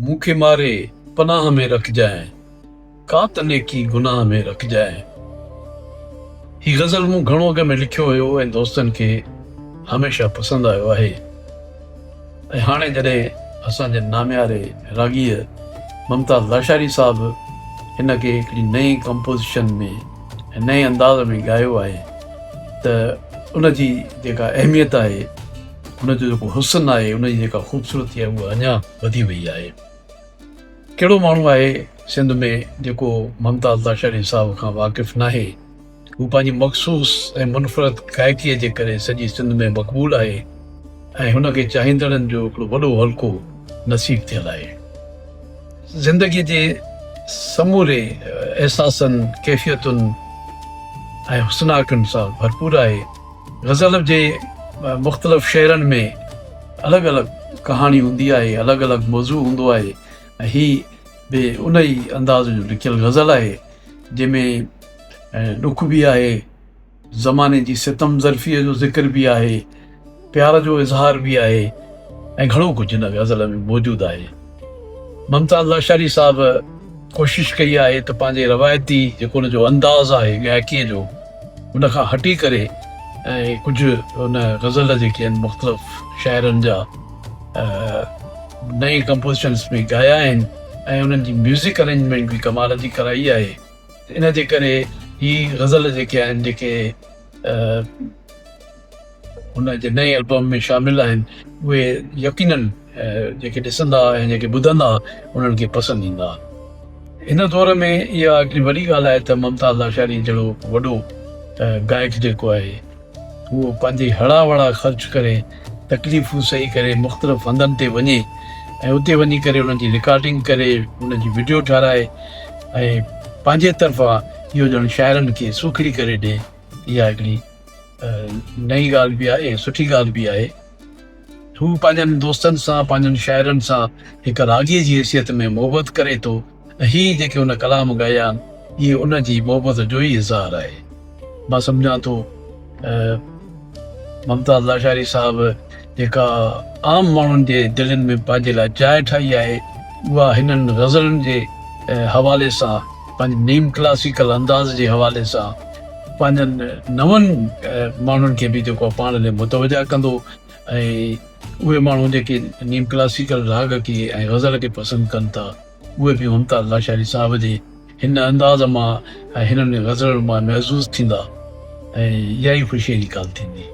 مون کي ماري پناهه ۾ رکجانء، ڪا ته نيڪي گناهه ۾ رکجانء. هي غزل مون گهڻو اڳ ۾ لکيو هيو ۽ دوستن کي هميشه پسند آيو آهي ۽ هاڻي جڏهن اسان جي نامياري راڳيء ممتاز لاشاري صاحب هن کي هڪڙي نئين ڪمپوزيشن ۾ ۽ نئين انداز ۾ ڳايو آهي ته ان جي جيڪا اهميت آهي ان جو جيڪو حسن آهي، ان جي جيڪا خوبصورتي آهي، اها اڃا وڌي وئي آهي. ڪهڙو ماڻهو آهي سنڌ ۾ جيڪو ممتاز لاشاري صاحب کان واقف ناهي. هو پنهنجي مخصوص ۽ منفرد گائڪيء جي ڪري سڄي سنڌ ۾ مقبول آهي ۽ هن کي چاهيندڙن جو هڪڙو وڏو حلقو نصيب ٿيل آهي. زندگيء جي سموري احساسن، ڪيفيتن ۽ حسناڪين سان ڀرپور آهي. غزل جي مختلف شعرن ۾ الڳ الڳ ڪهاڻي هوندي آهي، الڳ الڳ موضوع هوندو آهي ۽ هي به ان ئي انداز جو لکيل غزل آهي، جنهن ۾ ڏک به آهي، زماني جي ستم ظرفيء جو ذڪر به آهي، پيار جو اظهار به آهي ۽ گهڻو ڪجهه هن غزل ۾ موجود آهي. ممتاز لاشاري صاحب ڪوشش ڪئي آهي ته پنهنجي روايتي جيڪو ان جو انداز آهي ڳائڪيء جو ان کان هٽي ڪري ۽ ڪجهه ان غزل جيڪي آهن مختلف شاعرن جا نئين ڪمپوزيشنس ۾ ڳايا آهن ۽ انهن جي ميوزڪ ارينجمينٽ به ڪمال جي ڪرائي آهي ان جي ڪري هي غزل جيڪي آهن جيڪي هن جي نئين البم ۾ شامل آهن اهي يقينن جيڪي ڏسندا ۽ جيڪي ٻڌندا انهن کي پسند ايندا. هن دور ۾ اها هڪڙي وڏي ڳالهه آهي ته ممتاز لاشاري جهڙو وڏو گائڪ جيڪو آهي اهو پنهنجي هڙان وڙان خرچ ڪري تڪليفون سهي ڪري مختلف هنڌن تي وڃي ۽ اتي وڃي ڪري انهن جي رڪارڊنگ ڪري انهن جي وڊيو ٺهرائي ۽ پنهنجي طرفان اهو ڄڻ شاعرن کي سوکڙي ڪري ڏي اها هڪڙي نئين ڳالهه به آهي ۽ سٺي ڳالهه به آهي. هو پنهنجن دوستن سان، پنهنجن شاعرن سان هڪ راڳيء جي حيثيت ۾ محبت ڪري ٿو ۽ هي جيڪي هن ڪلام ڳايا آهن، اهي ان جي محبت جو ئي اظهار آهي. مان سمجهان ٿو ته ممتاز لاشاري صاحب جيڪا عام ماڻهن جي دلين ۾ پنهنجي لاء جاء ٺاهي آهي، اها هنن غزلن جي حوالي سان، پنهنجي نيم ڪلاسيڪل انداز جي حوالي سان، پنهنجن نون ماڻهن کي به جيڪو پاڻ ڏي متوجه ڪندو ۽ اهي ماڻهو جيڪي نيم ڪلاسيڪل راڳ کي ۽ غزل کي پسند ڪن ٿا اهي به ممتاز لاشاري صاحب جي هن انداز مان ۽ هنن غزلن مان محظوظ ٿيندا ۽ اها ئي خوشيء جي ڳالهه ٿيندي.